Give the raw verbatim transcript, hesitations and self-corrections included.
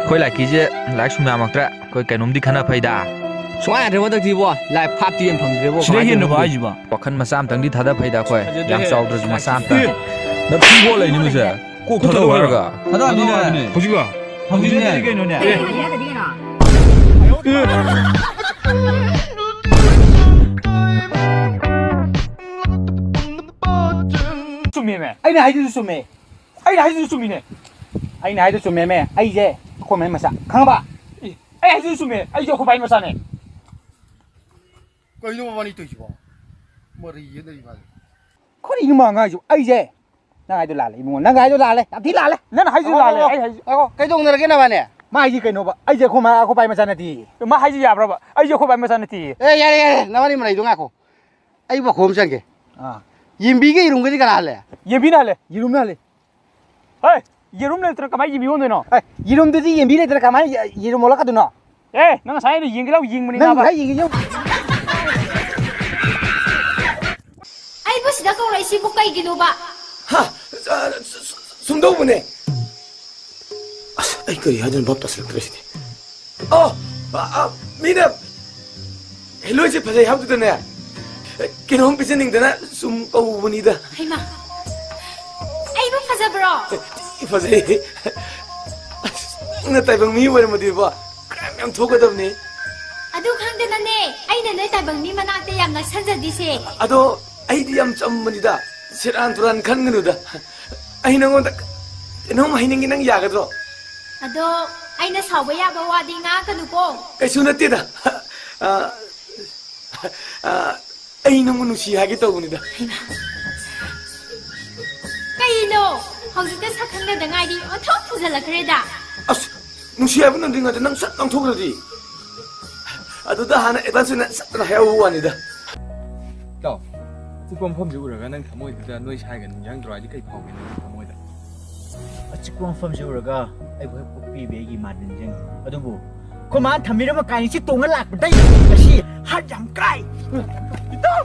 ꯑꯩꯈꯣꯏ ꯂꯥꯏꯀꯤꯁꯦ ꯂꯥꯏꯔꯤꯛ ꯁꯨꯝ ꯌꯥꯝꯃꯛꯇ꯭ꯔꯦ꯫ ꯑꯩꯈꯣꯏ ꯀꯩꯅꯣꯝꯗꯤ ꯈꯟꯅ ꯐꯩꯗ꯫ ꯁꯨꯡꯌꯥ ꯌꯥꯗ꯭ꯔꯦꯕꯣ ꯍꯟꯗꯛꯇꯤꯕꯣ꯫ ꯂꯥꯏ ꯐꯥꯞꯇꯤ ꯌꯦꯟ ꯐꯪꯗ꯭ꯔꯦꯕꯣ꯫ ꯁꯤꯗꯩ ꯀꯃꯥꯏꯅ ꯍꯦꯟꯅꯕ ꯇꯧꯔꯤꯅꯣ? ꯍꯥꯏꯁꯤꯕꯣ? ꯋꯥꯈꯜ ꯃꯆꯥ ꯑꯝꯇꯪꯗꯤ ꯊꯥꯗ ꯐꯩꯗ ꯑꯩꯈꯣꯏ꯫ ꯐꯖꯗꯦꯍꯦ꯫ ꯌꯥꯝ ꯆꯥꯎꯗ꯭ꯔꯁꯨ ꯃꯆꯥ ꯑꯝꯇꯪ꯫ ꯑꯦ! ꯅꯪ ꯐꯨꯠꯕꯣꯜ ꯂꯩꯅꯤ ꯃꯁꯦ꯫ ꯀꯣꯛ ꯊꯥꯗꯧ ꯍꯥꯏꯔꯒ꯫ ꯊꯥꯗꯧ ꯍꯥꯏꯕꯅꯦ꯫ ꯍꯥꯏꯕꯅꯦ꯫ ꯍꯧꯖꯤꯛꯂꯣ? ꯍꯧꯖꯤꯛꯅꯦ꯫ ꯍꯧꯖꯤꯛꯅꯗꯤ ꯀꯩꯅꯣꯅꯦ? ꯑꯦ! ꯆꯨꯝꯃꯦꯃꯦ꯫ ꯑꯩꯅ ꯍꯥꯏꯗꯨꯁꯨ ꯆꯨꯝꯃꯦ꯫ ꯑꯩꯅ ꯍꯥꯏꯗꯨꯁꯨ ꯆꯨꯝꯃꯤꯅꯦ꯫ ꯑꯩꯅ ꯍꯥꯏꯗꯨ ꯆꯨꯝꯃꯦꯃꯦ꯫ ꯑꯩꯁꯦ ꯑꯩꯈꯣꯏ ꯃꯥꯏ ꯃꯆꯥ꯫ ꯈꯪꯉꯕ? ꯑꯦ, ꯑꯩ ꯍꯥꯏꯗꯨꯁꯨ ꯆꯨꯝꯃꯦ꯫ ꯑꯩꯁꯦ ꯑꯩꯈꯣꯏ ꯕꯥꯏ ꯃꯆꯥꯅꯦ꯫ ꯀꯩꯅꯣ ꯃꯕꯥꯅꯤ ꯇꯧꯔꯤꯁꯤꯕꯣ? ꯃꯔꯩ ꯌꯦꯠꯅꯔꯤ ꯃꯥꯜꯂꯦ꯫ ꯀꯔꯤꯅꯣ ꯃꯥ ꯉꯥꯡꯉꯤꯁꯤꯕꯣ? ꯑꯩꯁꯦ? ꯅꯪ ꯍꯥꯏꯗꯣ ꯂꯥꯜꯂꯦ, ꯏꯕꯨꯡꯉꯣ꯫ ꯅꯪ ꯍꯥꯏꯗꯣ ꯂꯥꯜꯂꯦ꯫ ꯌꯥꯝ ꯊꯤ ꯂꯥꯜꯂꯦ꯫ ꯅꯪ ꯍꯥꯏꯗꯣ ꯉꯥꯏꯈꯣ, ꯂꯥꯜꯂꯦ꯫ ꯉꯥꯏꯈꯣ, ꯑꯩ ꯍꯥꯏ- ꯉꯥꯏꯈꯣ, ꯀꯩꯗꯧꯅꯔꯒꯦ ꯅꯕꯥꯅꯤ? ꯃꯥ ꯍꯥꯏꯁꯤ ꯀꯩꯅꯣꯕ? ꯑꯩꯁꯦ ꯑꯩꯈꯣꯏ ꯃꯥ, ꯑꯩꯈꯣꯏ ꯕꯥꯏ ꯃꯆꯥ ꯅꯠꯇꯦ꯫ ꯃꯥ ꯍꯥꯏꯁꯤ ꯌꯥꯕ꯭ꯔꯕ? ꯑꯩꯁꯦ ꯑꯩꯈꯣꯏ ꯕꯥꯏ ꯃꯆꯥ ꯅꯠꯇꯦ꯫ ꯑꯦ, ꯌꯥꯔꯦ, ꯌꯥꯔꯦ, ꯅꯕꯥꯅꯤ ꯃꯔꯩꯗꯣ ꯉꯥꯏꯈꯣ꯫ ꯑꯩ ꯋꯥꯈꯣꯝ ꯆꯪꯒꯦ꯫ ꯑꯥ꯫ ꯌꯦꯟꯕꯤꯒ ꯌꯦꯔꯨꯝꯒꯗꯤ ꯀꯅꯥ ꯍꯜꯂꯦ? ꯌꯦꯟꯕꯤꯅ ꯍꯜꯂꯦ꯫ ꯌꯦꯔꯨꯝꯅ ꯍꯜꯂꯦ꯫ ꯍꯦ, ꯌꯦꯔꯨꯝ ꯂꯩꯇꯅ ꯀꯃꯥꯏ ꯌꯦꯟꯕꯤ ꯑꯣꯟꯗꯣꯏꯅꯣ? ꯑꯦ, ꯌꯦꯔꯨꯝꯗꯨꯗꯤ ꯌꯦꯟꯕꯤ ꯂꯩꯇꯅ ꯀꯃꯥꯏ ꯌꯦ-, ꯌꯦꯔꯨꯝ ꯑꯣꯜꯂꯛꯀꯗꯣꯏꯅꯣ? ꯑꯦ, ꯅꯪ ꯉꯁꯥꯏ ꯑꯩꯅ ꯌꯦꯡꯒꯦ ꯂꯥꯎ ꯌꯦꯡꯕꯅꯤ ꯅꯪ ꯅꯥꯕ꯫ ꯉꯁꯥꯏ ꯌꯦꯡꯒꯦ ꯌꯦꯡꯉꯨ꯫ ꯑꯩꯕꯨ ꯁꯤꯗ ꯀꯧꯔꯛꯏꯁꯤꯕꯨ ꯀꯩꯒꯤꯅꯣꯕ? ꯍꯥ? ꯑ, ꯁ-, ꯁ-, ꯁ-, ꯁꯨꯝꯗꯧꯕꯅꯦ꯫ ꯑꯁ, ꯑꯩ ꯀꯔꯤ ꯍꯥꯏꯗꯣꯏꯅꯣ ꯚꯥꯞ ꯇꯥꯁꯤꯜꯂꯛꯇ꯭ꯔꯦ ꯁꯤꯗꯤ꯫ ꯑꯣ, ꯑ, ꯑ, ꯃꯤꯅ ꯍꯦꯂꯣꯏꯁꯦ ꯐꯖꯩ ꯍꯥꯏꯕꯗꯨꯗꯅꯦ, ꯀꯩꯅꯣꯝ ꯄꯤꯖꯅꯤꯡꯗꯅ ꯁꯨꯝ ꯀꯧꯕꯅꯤꯗ꯫ ꯍꯩꯃꯥ, ꯑꯩꯕꯨ ꯐꯖꯕ꯭ꯔꯣ? ꯊꯤ ꯐꯖꯩ꯫ ꯑꯁ, ꯅꯪꯅ ꯇꯥꯏꯕꯪ ꯃꯤ ꯑꯣꯏꯔꯝꯃꯗꯤꯕꯣ, ꯀꯌꯥꯝ ꯌꯥꯝ ꯊꯣꯛꯀꯗꯕꯅꯤ꯫ ꯑꯗꯨ ꯈꯪꯗꯅꯅꯦ ꯑꯩꯅ ꯅꯣꯏ ꯇꯥꯏꯕꯪ ꯃꯤ ꯃꯅꯥꯛꯇ ꯌꯥꯝ ꯅꯛꯁꯟꯖꯗꯤꯁꯦ꯫ ꯑꯗꯣ ꯑꯩꯗꯤ ꯌꯥꯝ ꯆꯝꯕꯅꯤꯗ, ꯁꯦꯔꯥꯟ ꯇꯨꯔꯥꯟ ꯈꯟꯒꯅꯨꯗ꯫ ꯑꯩ ꯅꯉꯣꯟꯗ ꯀꯩꯅꯣꯝ ꯍꯥꯏꯅꯤꯡꯉꯤ, ꯅꯪ ꯌꯥꯒꯗ꯭ꯔꯣ? ꯑꯗꯣ ꯑꯩꯅ ꯁꯥꯎꯕ ꯌꯥꯕ ꯋꯥꯗꯤ ꯉꯥꯡꯉꯛꯀꯅꯨꯀꯣ꯫ ꯀꯩꯁꯨ ꯅꯠꯇꯦꯗ꯫ ꯑ, ꯑ, ꯑꯩ ꯅꯪꯕꯨ ꯅꯨꯡꯁꯤ ꯍꯥꯏꯒꯦ ꯇꯧꯕꯅꯤꯗ꯫ ꯍꯩꯃꯥ꯫ ꯀꯩꯅꯣ? ꯍꯧꯖꯤꯛꯇ ꯁꯛ ꯈꯪꯅꯗ ꯉꯥꯏꯔꯤ, ꯑꯣꯟꯊꯣꯛ ꯐꯖꯜꯂꯛꯈ꯭ꯔꯦꯗ꯫ ꯑꯁ, ꯅꯨꯡꯁꯤ ꯍꯥꯏꯕ ꯅꯪꯗ꯭ꯔꯤꯉꯩꯗ ꯅꯪ ꯁꯠ ꯉꯥꯡꯊꯣꯛꯈ꯭ꯔꯗꯤ꯫ ꯑꯗꯨꯗ ꯍꯥꯟꯅ advance ꯑꯣꯏꯅ ꯁꯠꯇꯅ ꯍꯥꯏꯍꯧꯕ ꯋꯥꯅꯤꯗ꯫ ꯏꯇꯥꯎ, ꯑꯆꯤꯛꯄ ꯃꯐꯝꯁꯦ ꯎꯔꯒ ꯅꯪ ꯊꯃꯣꯏꯗꯨꯗ ꯅꯣꯏ ꯁꯥꯏꯒ ꯅꯤꯡꯁꯤꯡꯗ꯭ꯔꯣ ꯍꯥꯏꯗꯤ ꯀꯩ ꯐꯥꯎꯒꯦ ꯅꯪꯒꯤ ꯊꯃꯣꯏꯗ? ꯑꯆꯤꯛꯄ ꯃꯐꯝꯁꯦ ꯎꯔꯒ ꯑꯩꯕꯨ ꯍꯦꯛ ꯄꯣꯛꯄꯤꯕ ꯑꯩꯒꯤ ꯏꯃꯥꯗꯤ ꯅꯤꯡꯁꯤꯡꯉꯤ꯫ ꯑꯗꯨꯕꯨ ꯑꯩꯈꯣꯏ ꯃꯥꯅ ꯊꯝꯕꯤꯔꯝꯕ ꯀꯥꯏꯅꯁꯤ ꯇꯣꯡꯉ ꯂꯥꯛꯄꯗꯩ ꯉꯁꯤ heart ꯌꯥꯝ ꯀꯥꯏ꯫ ꯏꯇꯥꯎ!